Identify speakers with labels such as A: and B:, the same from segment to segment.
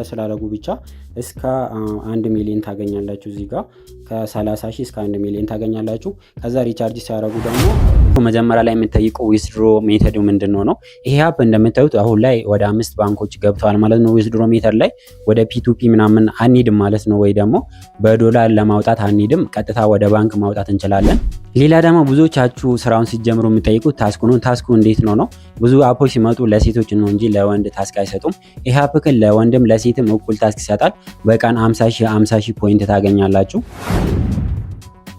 A: ስላደረጉ ብቻ እስከ 1 ሚሊዮን ታገኛላችሁ። እዚህ ጋር ከ30 ሺህ እስከ 1 ሚሊዮን ታገኛላችሁ። ከዛ recharge ሲያደርጉ ደግሞ መጀመሪያ ላይ የምጠይቀው withdraw method ኡ ምንድን ነው ነው። ይሄ app እንደምታዩት አሁን ላይ ወደ አምስት ባንኮች ገብተዋል ማለት ነው። Withdraw method ላይ ወደ P2P ምናምን አንሄድም ማለት ነው። ወይ ደግሞ በዶላር ለማውጣት አንሄድም፣ ቀጥታ ወደ ባንክ ማውጣት እንችላለን። ሌላ ደግሞ ብዙዎቻችሁ ስራውን ሲጀምሩ የሚጠይቁት task ኡ ነው። Task ኡ እንዴት ነው ነው። ብዙ app ኦች ሲመጡ ለሴቶች ነው እንጂ ለወንድ task አይሰጡም። ይሄ app ግን ለወንድም ለሴትም እኩል task ይሰጣል። በቀን 50 ሺህ 50 ሺህ point ታገኛላችሁ።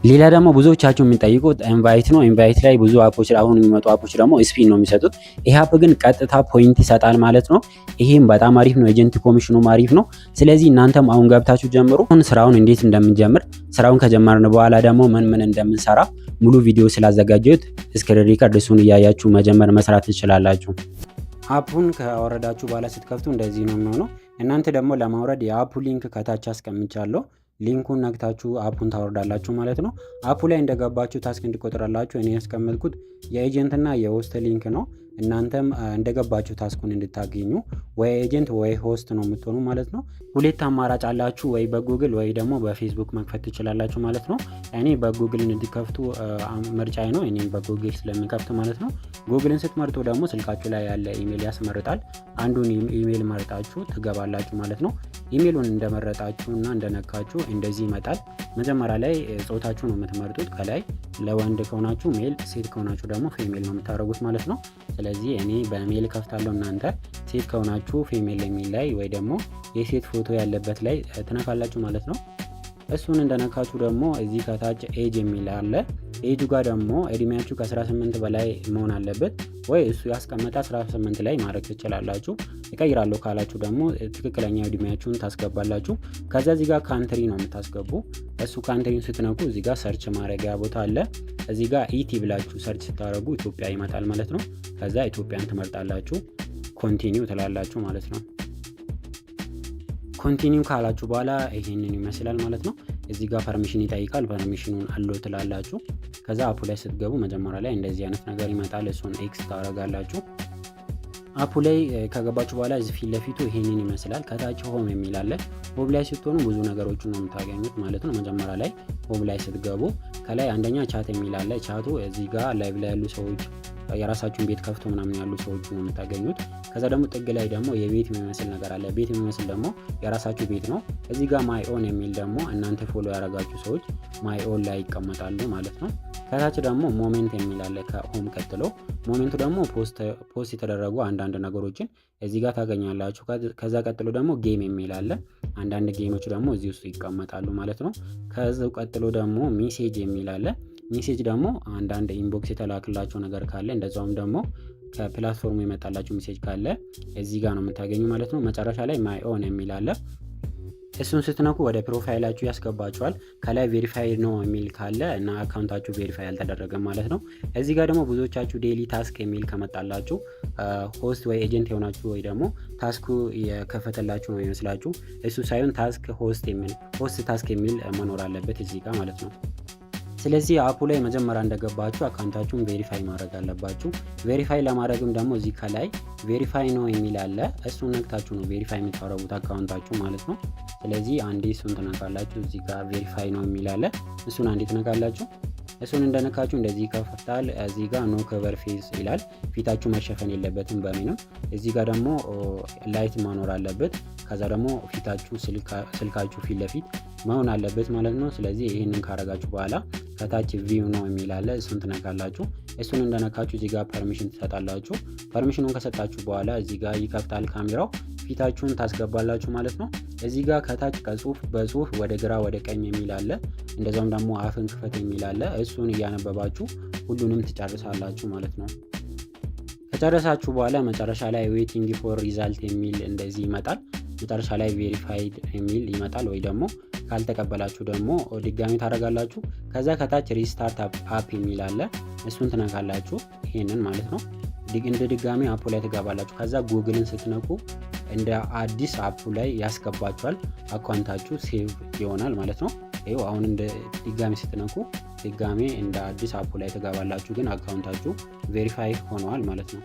A: ሌላ ደግሞ ብዙዎቻችሁ የሚጠይቁት invite ነው። Invite ላይ ብዙ app ኦች፣ አሁን የሚመጡ app ኦች ደግሞ spin ነው የሚሰጡት። ይሄ app ግን ቀጥታ point ይሰጣል ማለት ነው። ይሄም በጣም አሪፍ ነው። Agent commission ኑም አሪፍ ነው። ስለዚህ እናንተም አሁን ገብታችሁ ጀምሩ። አሁን ስራውን እንዴት እንደምንጀምር፣ ስራውን ከጀመርን በኋላ ደግሞ ምን ምን እንደምንሰራ ሙሉ ቪዲዮ ስላዘጋጀሁት screen record እሱን እያያችሁ መጀመር መስራት ትችላላችሁ። App ኡን ካወረዳችሁ በኋላ ስትከፍቱ እንደዚህ ነው የሚሆነው። እናንተ ደግሞ ለማውረድ የ app ኡ link ከታች አስቀምጫለሁ። Link ኡን ነክታችሁ app ኡን ታወርዳላችሁ ማለት ነው። App ኡ ላይ እንደገባችሁ task እንዲቆጥራላችሁ እኔ ያስቀመጥኩት የ agent ና የ host link ነው። እናንተም እንደገባችሁ task ኡን እንድታገኙ ወይ agent ወይ host ነው የምትሆኑ ማለት ነው። ሁለት አማራጭ አላችሁ፣ ወይ በጉግል ወይ ደግሞ በፌስቡክ መክፈት ትችላላችሁ ማለት ነው። እኔ በጉግል እንዲከፍቱ ምርጫዬ ነው። እኔም በጉግል ስለምከፍት ማለት ነው። ጉግልን ስትመርጡ ደግሞ ስልካችሁ ላይ ያለ ኢሜል ያስመርጣል። አንዱን ኢሜል መርጣችሁ ትገባላችሁ ማለት ነው። ኢሜሉን እንደመረጣችሁ እና እንደነካችሁ እንደዚህ ይመጣል። መጀመሪያ ላይ ጾታችሁ ነው የምትመርጡት። ከላይ ለወንድ ከሆናችሁ male፣ ሴት ከሆናችሁ ደግሞ female ነው የምታደርጉት ማለት ነው። ስለዚህ እኔ በ male ከፍታለሁ። እናንተ ሴት ከሆናችሁ female የሚል ላይ ወይ ደግሞ የሴት ፎቶ ያለበት ላይ ትነካላችሁ ማለት ነው። እሱን እንደነካችሁ ደግሞ እዚህ ከታች age የሚል አለ። ኤጁ ጋር ደግሞ እድሜያችሁ ከ18 በላይ መሆን አለበት፣ ወይ እሱ ያስቀመጠ 18 ላይ ማድረግ ትችላላችሁ። እቀይራለሁ ካላችሁ ደግሞ ትክክለኛ እድሜያችሁን ታስገባላችሁ። ከዛ እዚህ ጋር country ነው የምታስገቡ። እሱ country ን ስትነኩ እዚህ ጋር search ማድረጊያ ቦታ አለ። እዚህ ጋር ET ብላችሁ search ስታደርጉ ኢትዮጵያ ይመጣል ማለት ነው። ከዛ ኢትዮጵያን ትመርጣላችሁ። Continue ትላላችሁ ማለት ነው። Continue ካላችሁ በኋላ ይሄንን ይመስላል ማለት ነው። እዚህ ጋር permission ይጠይቃል። Permission ኑን allow ትላላችሁ። ከዛ app ኡ ላይ ስትገቡ መጀመሪያ ላይ እንደዚህ አይነት ነገር ይመጣል። እሱን X ታደርጋላችሁ። App ኡ ላይ ከገባችሁ በኋላ እዚህ ፊት ለፊቱ ይሄንን ይመስላል። ከታች home የሚል አለ። Home ላይ ስትሆኑ ብዙ ነገሮችን ነው የምታገኙት ማለት ነው። መጀመሪያ ላይ home ላይ ስትገቡ ከላይ አንደኛ chat የሚል አለ። ቻቱ እዚህ ጋር live ላይ ያሉ ሰዎች፣ የራሳችሁን ቤት ከፍቶ ምናምን ያሉ ሰዎች ነው የምታገኙት። ከዛ ደግሞ ጥግ ላይ ደግሞ የቤት የሚመስል ነገር አለ። ቤት የሚመስል ደግሞ የራሳችሁ ቤት ነው። እዚህ ጋር my own የሚል ደግሞ እናንተ follow ያደረጋችሁ ሰዎች my own ላይ ይቀመጣሉ ማለት ነው። ከታች ደግሞ moment የሚል አለ ከ home ቀጥሎ። Moment ኡ ደግሞ post የተደረጉ አንዳንድ ነገሮችን እዚህ ጋር ታገኛላችሁ። ከዛ ቀጥሎ ደግሞ game የሚል አለ። አንዳንድ game ኦች ደግሞ እዚህ ውስጥ ይቀመጣሉ ማለት ነው። ከዚ ቀጥሎ ደግሞ message የሚል አለ። Message ደግሞ አንዳንድ inbox የተላክላችሁ ነገር ካለ፣ እንደዛውም ደግሞ ከ platform ኡ የመጣላችሁ message ካለ እዚህ ጋር ነው የምታገኙ ማለት ነው። መጨረሻ ላይ my own የሚል አለ። እሱን ስትነኩ ወደ profile ኣችሁ ያስገባችኋል። ከላይ verify ነው የሚል ካለ እና account ኣችሁ verify አልተደረገም ማለት ነው። እዚህ ጋር ደግሞ ብዙዎቻችሁ daily task የሚል ከመጣላችሁ host ወይ agent የሆናችሁ ወይ ደግሞ task ኡ የከፈተላችሁ ነው ይመስላችሁ። እሱ ሳይሆን task host የሚል፣ host task የሚል መኖር አለበት እዚህ ጋር ማለት ነው። ስለዚህ app ኡ ላይ መጀመሪያ እንደገባችሁ account ኣችሁን verify ማድረግ አለባችሁ። Verify ለማድረግም ደግሞ እዚህ ከላይ verify now የሚል አለ። እሱን ነክታችሁ ነው verify የምታደርጉት account ኣችሁ ማለት ነው። ስለዚህ አንዴ እሱን ትነካላችሁ። እዚህ ጋር verify now የሚል አለ። እሱን አንዴ ትነካላችሁ። እሱን እንደነካችሁ እንደዚህ ይከፍታል። እዚህ ጋር no cover face ይላል። ፊታችሁ መሸፈን የለበትም በምንም። እዚህ ጋር ደግሞ light መኖር አለበት። ከዛ ደግሞ ፊታችሁ ስልካችሁ ፊት ለፊት መሆን አለበት ማለት ነው። ስለዚህ ይህንን ካረጋችሁ በኋላ ከታች view now የሚል አለ። እሱን ትነካላችሁ። እሱን እንደነካችሁ እዚህ ጋር permission ትሰጣላችሁ። Permission ኑን ከሰጣችሁ በኋላ እዚህ ጋር ይከፍታል ካሜራው። ፊታችሁን ታስገባላችሁ ማለት ነው። እዚህ ጋር ከታች ከጽሁፍ በጽሁፍ ወደ ግራ ወደ ቀኝ የሚል አለ። እንደዛውም ደግሞ አፍን ክፈት የሚል አለ። እሱን እያነበባችሁ ሁሉንም ትጨርሳላችሁ ማለት ነው። ከጨረሳችሁ በኋላ መጨረሻ ላይ waiting for result የሚል እንደዚህ ይመጣል። መጨረሻ ላይ verified የሚል ይመጣል። ወይ ደግሞ ካልተቀበላችሁ ደግሞ ድጋሚ ታደርጋላችሁ። ከዛ ከታች restart app የሚል አለ። እሱን ትነካላችሁ። ይሄንን ማለት ነው። እንደ ድጋሚ app ኡ ላይ ትገባላችሁ። ከዛ ጉግልን ስትነኩ እንደ አዲስ app ኡ ላይ ያስገባችኋል። Account ኣችሁ save ይሆናል ማለት ነው። ይኸው አሁን እንደ ድጋሚ ስትነኩ ድጋሜ እንደ አዲስ app ኡ ላይ ትገባላችሁ። ግን account ኣችሁ verify ሆነዋል ማለት ነው።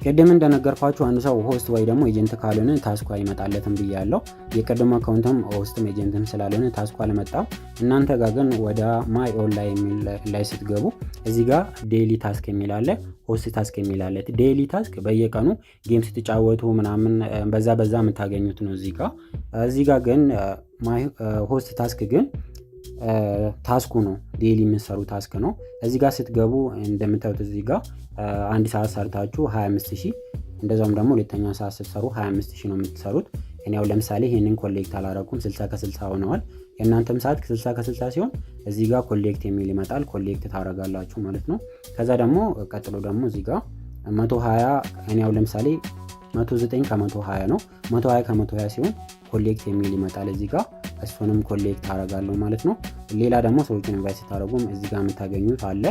A: ቅድም እንደነገርኳችሁ አንድ ሰው host ወይ ደግሞ agent ካልሆነ task ኡ አይመጣለትም ብያለሁ። የቅድሙ account ም host ም agent ም ስላልሆነ task ኡ አልመጣም። እናንተ ጋር ግን ወደ my online ላይ ስትገቡ እዚህ ጋር daily task የሚል አለ፣ host task የሚል አለ። Daily task በየቀኑ game ስትጫወቱ ምናምን በዛ በዛ የምታገኙት ነው እዚህ ጋር። እዚህ ጋር ግን my host task ግን task ኡ ነው፣ daily የምትሰሩ task ነው። እዚህ ጋር ስትገቡ እንደምታዩት እዚህ ጋር አንድ ሰዓት ሰርታችሁ 25 ሺህ፣ እንደዛውም ደግሞ ሁለተኛ ሰዓት ስትሰሩ 25 ሺህ ነው የምትሰሩት። እኔ ያው ለምሳሌ ይሄንን collect አላረኩም፣ 60 ከ60 ሆነዋል። የእናንተም ሰዓት 60 ከ60 ሲሆን እዚህ ጋር collect የሚል ይመጣል። Collect ታረጋላችሁ ማለት ነው። ከዛ ደግሞ ቀጥሎ ደግሞ እዚህ ጋር 120፣ እኔ ያው ለምሳሌ 109 ከ120 ነው። 120 ከ120 ሲሆን collect የሚል ይመጣል እዚህ ጋር፣ እሱንም collect ታረጋለሁ ማለት ነው። ሌላ ደግሞ ሰዎችን invite ስታደረጉም እዚህ ጋር የምታገኙት አለ።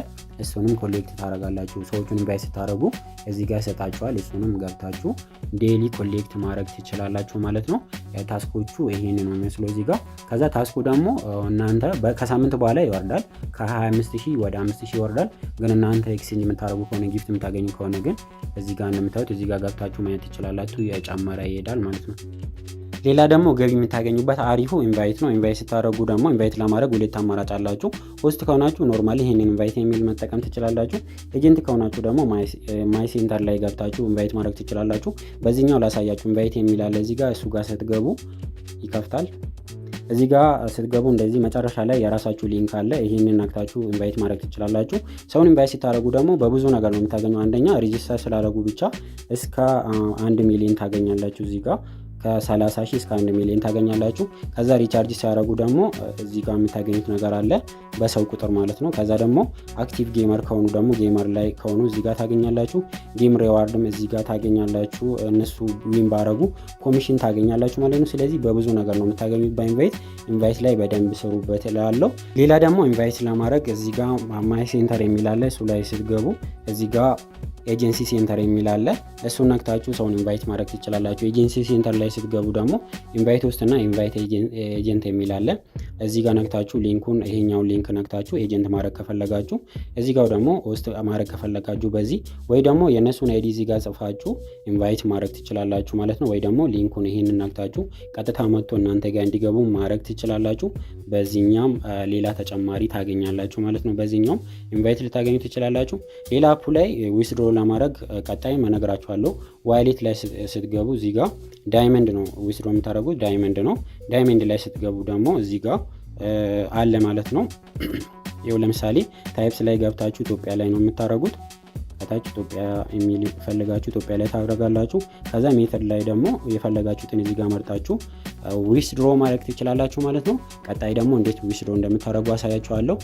A: እሱንም collect ታረጋላችሁ። ሰዎቹን invite ስታደረጉ እዚህ ጋር ይሰጣችኋል። እሱንም ገብታችሁ daily collect ማድረግ ትችላላችሁ ማለት ነው። Task ኦቹ ይሄን ነው የሚመስለው እዚህ ጋር። ከዛ task ኡ ደግሞ እናንተ ከሳምንት በኋላ ይወርዳል። ከ25 ሺህ ወደ 5 ሺህ ይወርዳል። ግን እናንተ exchange የምታደርጉ ከሆነ፣ gift የምታገኙ ከሆነ ግን እዚህ ጋር እንደምታዩት እዚህ ጋር ገብታችሁ ማየት ትችላላችሁ። እየጨመረ ይሄዳል ማለት ነው። ሌላ ደግሞ ገቢ የምታገኙበት አሪፉ invite ነው። Invite ስታደርጉ ደግሞ invite ለማድረግ ሁለት አማራጭ አላችሁ። Host ከሆናችሁ normally ይሄንን invite የሚል መጠቀም ትችላላችሁ። Agent ከሆናችሁ ደግሞ my center ላይ ገብታችሁ invite ማድረግ ትችላላችሁ። በዚህኛው ላሳያችሁ። Invite የሚል አለ እዚህ ጋር፣ እሱ ጋር ስትገቡ ይከፍታል። እዚህ ጋር ስትገቡ እንደዚህ መጨረሻ ላይ የራሳችሁ link አለ። ይህንን ነክታችሁ invite ማድረግ ትችላላችሁ። ሰውን invite ስታደርጉ ደግሞ በብዙ ነገር ነው የምታገኙ። አንደኛ register ስላደረጉ ብቻ እስከ 1 ሚሊዮን ታገኛላችሁ። እዚህ ጋር ከ30 ሺህ እስከ 1 ሚሊዮን ታገኛላችሁ። ከዛ recharge ሲያደርጉ ደግሞ እዚህ ጋር የምታገኙት ነገር አለ በሰው ቁጥር ማለት ነው። ከዛ ደግሞ active gamer ከሆኑ ደግሞ gamer ላይ ከሆኑ እዚህ ጋር ታገኛላችሁ። Game reward ም እዚህ ጋር ታገኛላችሁ። እነሱ win ባረጉ ኮሚሽን ታገኛላችሁ ማለት ነው። ስለዚህ በብዙ ነገር ነው የምታገኙት በ invite። Invite ላይ በደንብ ስሩበት እላለሁ። ሌላ ደግሞ invite ለማድረግ እዚህ ጋር my center የሚል አለ። እሱ ላይ ስትገቡ እዚህ ጋር agency center የሚል አለ። እሱን ነክታችሁ ሰውን invite ማድረግ ትችላላችሁ። Agency center ላይ ስትገቡ ደግሞ invite host እና invite agent የሚል አለ። እዚህ ጋር ነክታችሁ link ኡን፣ ይሄኛውን link ነክታችሁ agent ማድረግ ከፈለጋችሁ፣ እዚህ ጋር ደግሞ host ማድረግ ከፈለጋችሁ በዚህ ወይ ደግሞ የእነሱን ID እዚህ ጋር ጽፋችሁ invite ማድረግ ትችላላችሁ ማለት ነው። ወይ ደግሞ link ኡን ይሄንን ነክታችሁ ቀጥታ መጥቶ እናንተ ጋር እንዲገቡ ማድረግ ትችላላችሁ። በዚህኛም ሌላ ተጨማሪ ታገኛላችሁ ማለት ነው። በዚህኛውም invite ልታገኙ ትችላላችሁ። ሌላ app ኡ ላይ withdraw ለማድረግ ቀጣይ እነግራችኋለሁ። Wallet ላይ ስትገቡ እዚህ ጋር diamond ነው withdraw የምታደርጉት፣ diamond ነው። Diamond ላይ ስትገቡ ደግሞ እዚህ ጋር አለ ማለት ነው። ይኸው ለምሳሌ types ላይ ገብታችሁ ኢትዮጵያ ላይ ነው የምታደርጉት። ከታች ኢትዮጵያ የሚል ፈልጋችሁ ኢትዮጵያ ላይ ታደርጋላችሁ። ከዛ method ላይ ደግሞ የፈለጋችሁትን እዚህ ጋር መርጣችሁ withdraw ማድረግ ትችላላችሁ ማለት ነው። ቀጣይ ደግሞ እንዴት withdraw እንደምታደርጉ አሳያችኋለሁ።